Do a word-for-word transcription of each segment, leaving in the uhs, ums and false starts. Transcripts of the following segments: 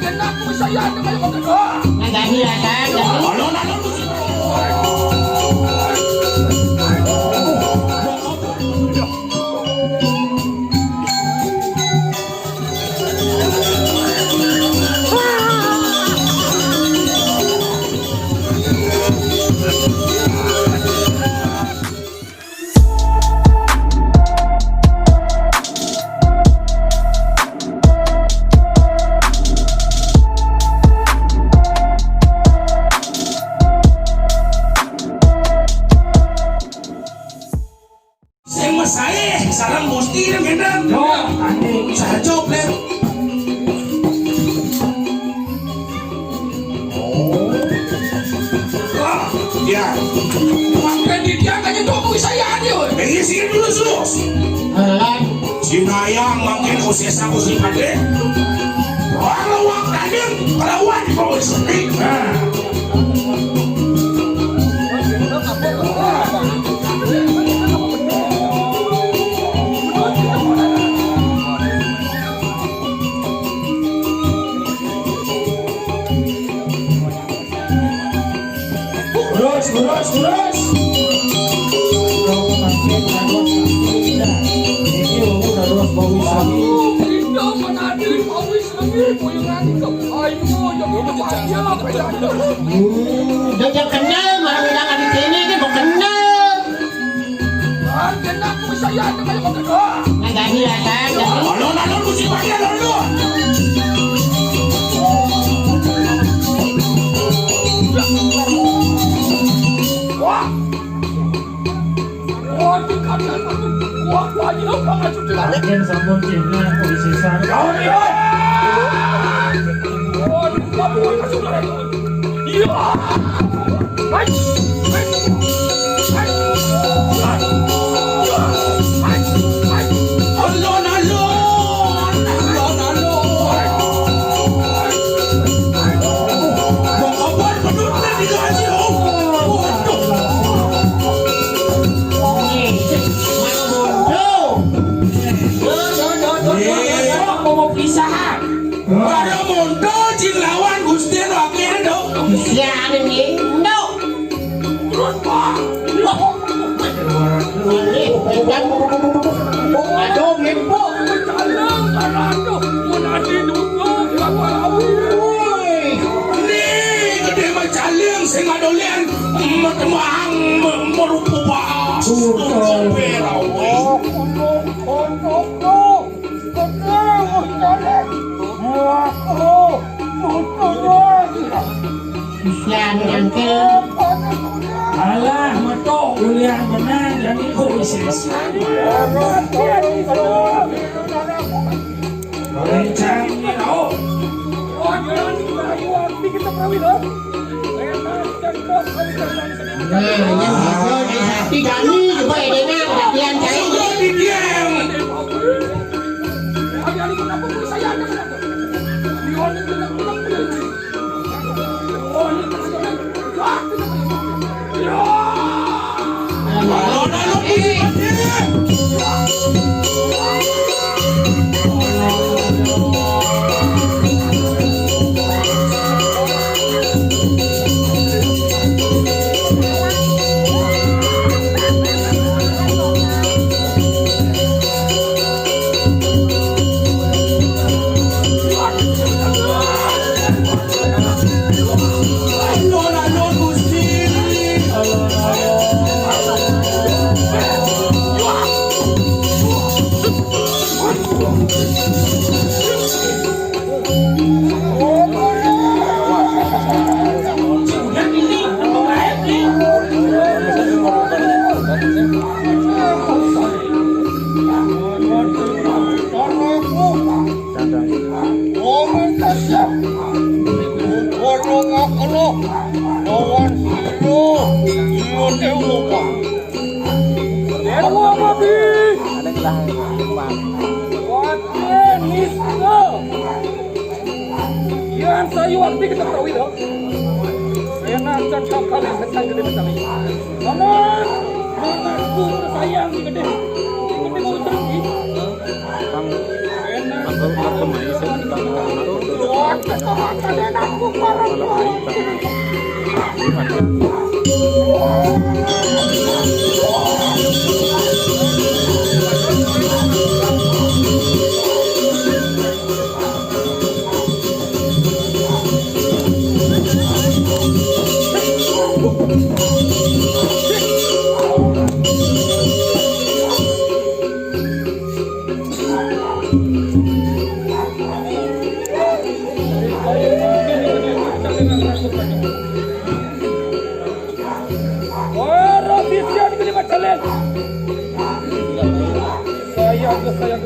Genap ku saya ada kayak begitu. Nang gaji lah, Kang. Alon, alon, musik. Sing masae sareng Gusti ring gendang. Yo, ane. Sajo, Bler. Oh. Wah, ya. Mangke dia kaya tok kuwi saya ade, woi. Ini sih dulu, sus. Alah. Sinayang mangkin usis aku sing ade. Wah, lewat tadi, lawan kau sedih. Nah. Terus, terus, terus. Ini udah terus bagus lagi. Hmm, dia, dia kenal, malah bilang ada sini, dia mau kenal. Nah, jadi ya, kan? Alon, alon, musik pagi, alon, alon. Wah. Mungkin sampun cina polisi sana. Waduh. Iya. Mau pisah. Waduh, mundur, jin lawan Gusti Rocky, aduh. Sian ini, nduk. Terus, Pak. Ini, pegang. Aduh, ngimpuk. Aduh, menadi duduk, Bapak Awi. Woi. Ini gede macaling, sing adolen, metemang, me-, merupu bahas. Betul. Betul. Kesian, Angkel. Alah, metu ulian benang, jadi kok bisa sama. Rencang ni, oh. Nah, yang ada di hati kami, coba ya, dengar, latihan saya. Yan sayu abdi kita ketahui dah. Saya nak cakap kali setan gede macam ni. Mana? Mana aku sayang ni gede. Ni gede mau terus ni. Bang, aku, aku main sih, Bang. Ora bisa dikali macalen. Sayang, sayang.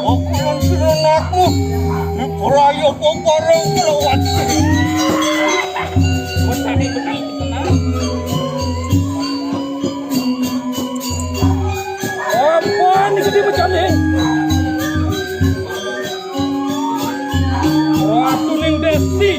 Aku yang sudah ngaku, diperaya kau bareng kelewat. Apa ni gede macam ni? Ratu ning desi.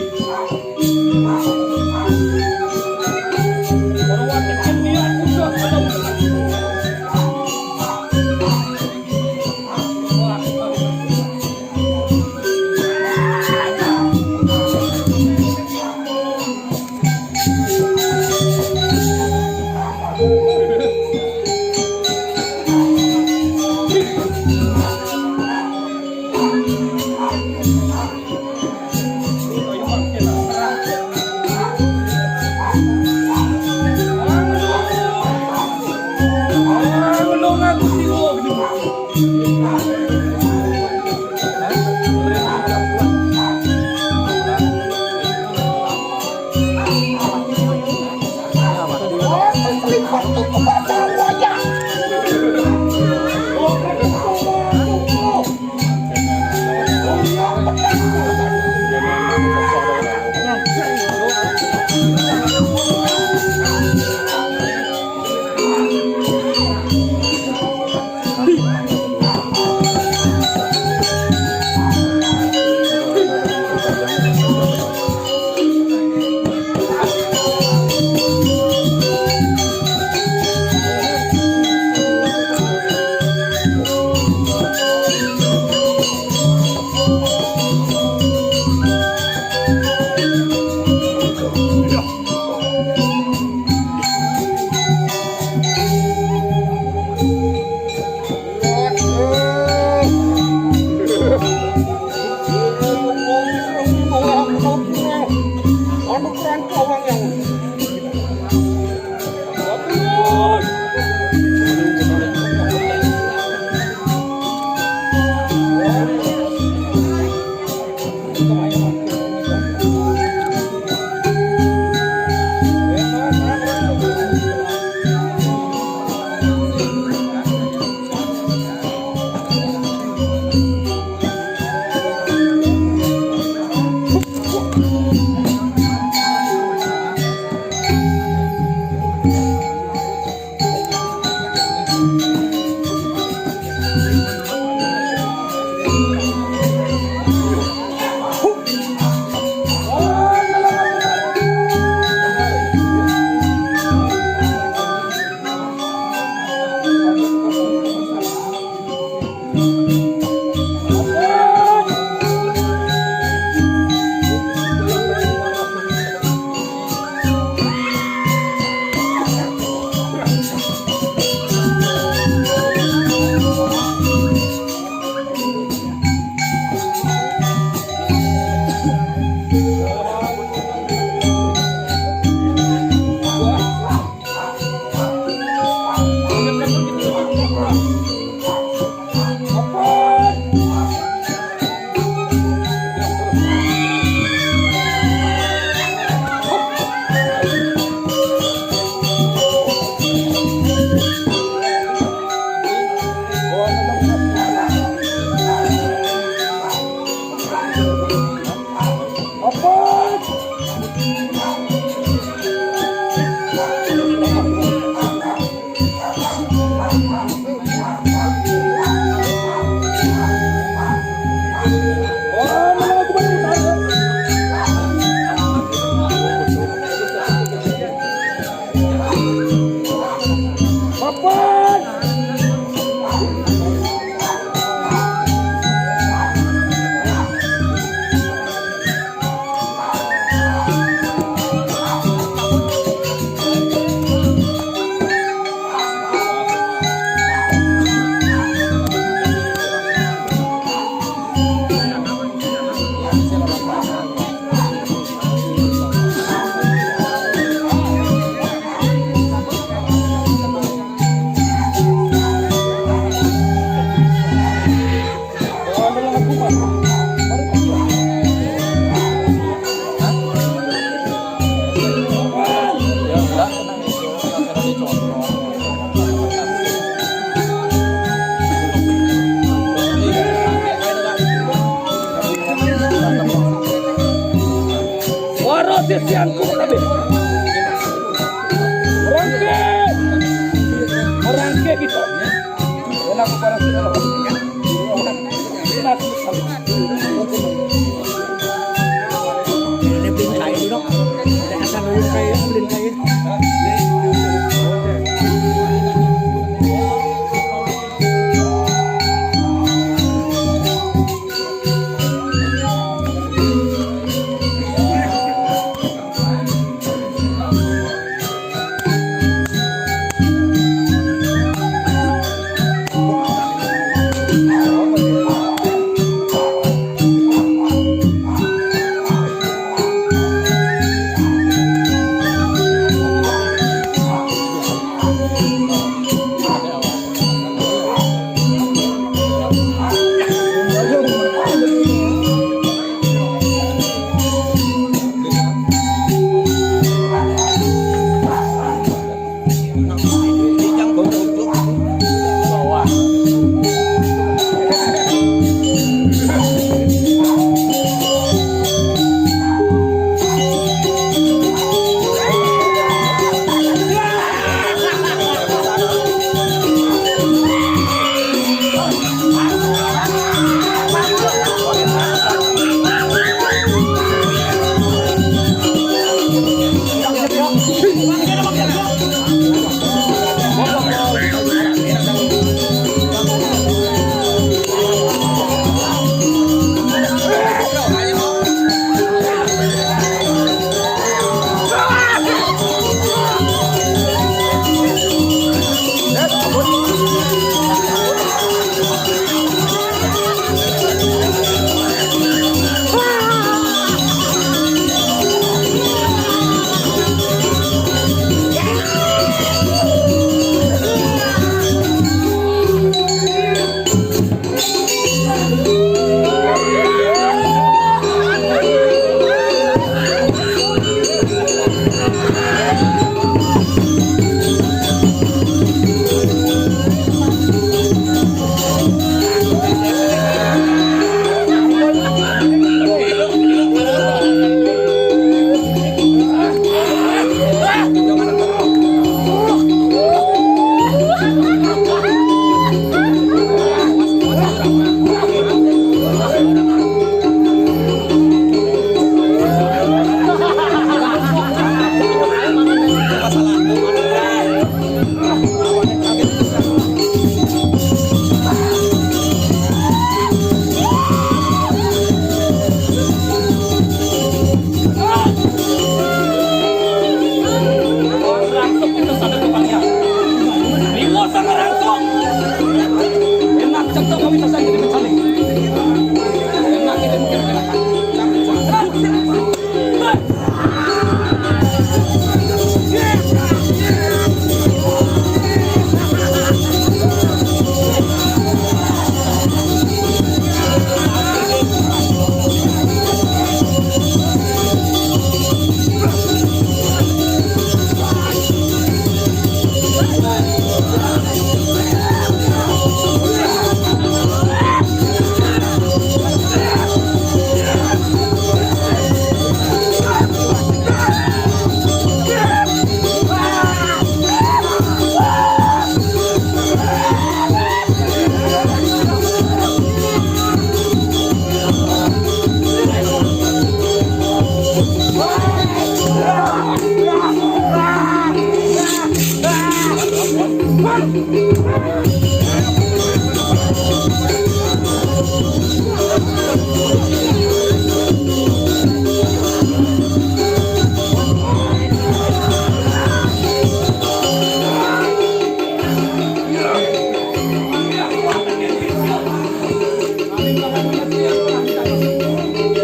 Siang ko tabi. Merangke. Merangke kita. Enak ko para sila. Ini belum kayu, dong. Ada asal belum kayu, belum kayu.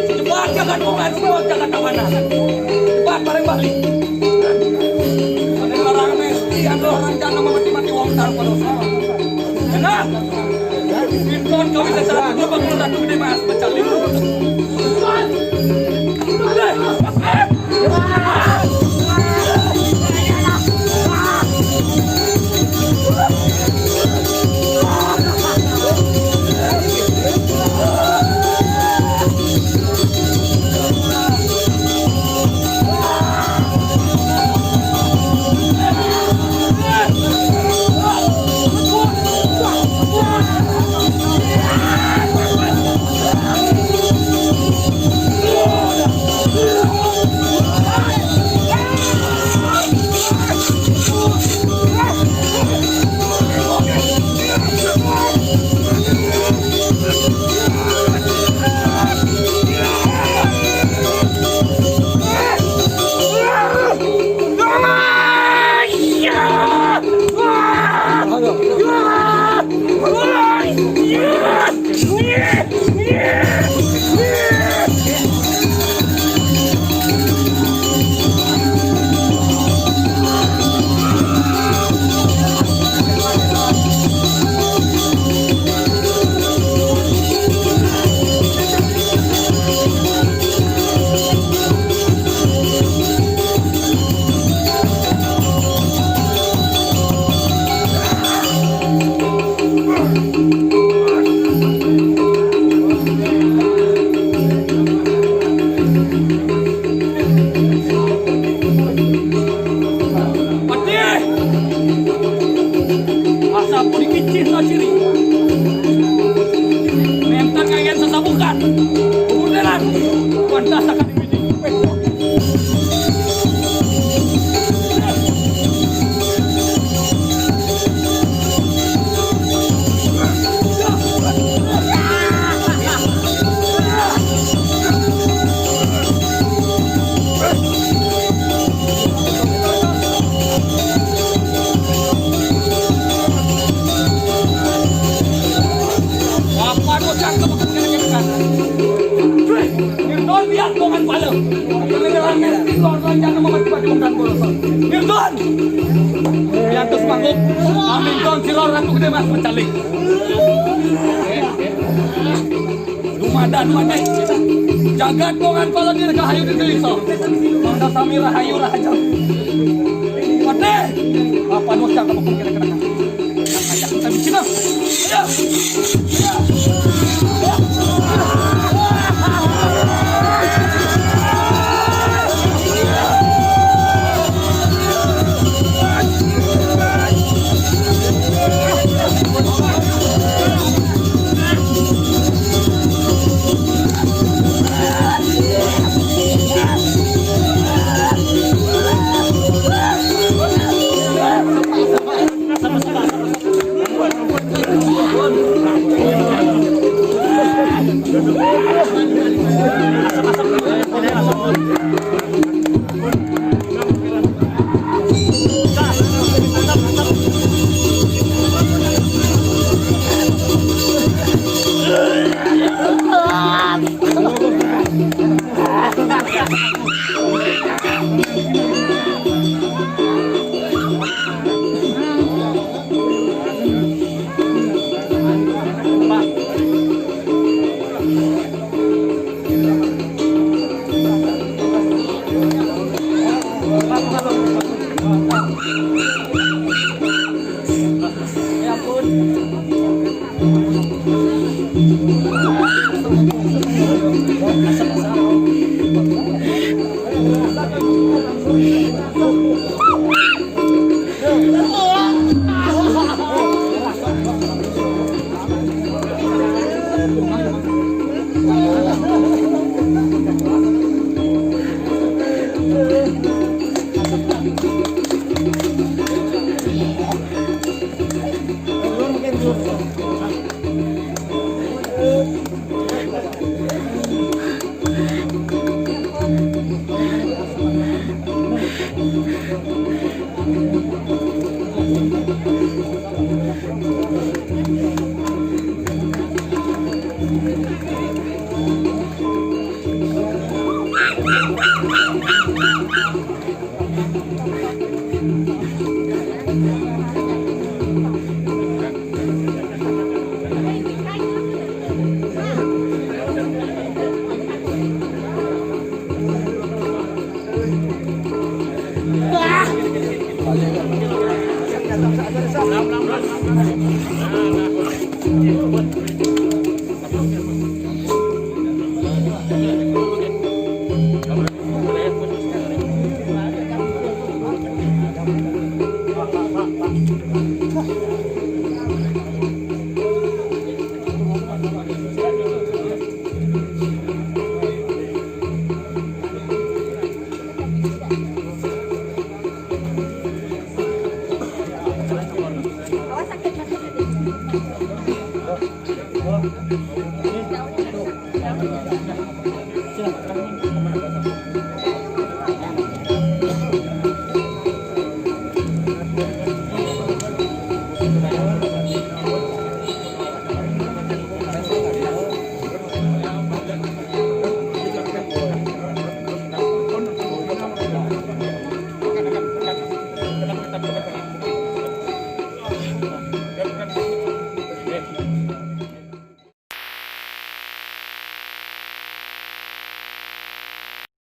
Cepat, jangan bukan, cepat, jangan tawanan. Cepat, bareng balik. Ada barang mesti ada orang jangan mati-mati wong taruh pada usaha. Enak. Pinton kau bisa jalan, coba kalau ratu gede mas, mencari. Cuy, Mirdon, lihat dongan pala. Kedengaran nesting lor jangan mau mati-mati bukan bolosan. Mirdon! Lihat tuh semangkuk. Amin ton silor ratu gede mas mencalik. Dumada, dumada. Jagat dongan pala dirga hayu di gelisor. Mangga sami rahayu rahaja. Waduh. Apa dosa kamu pun kira-kira? Yang ngajak kita di sini. Ayo.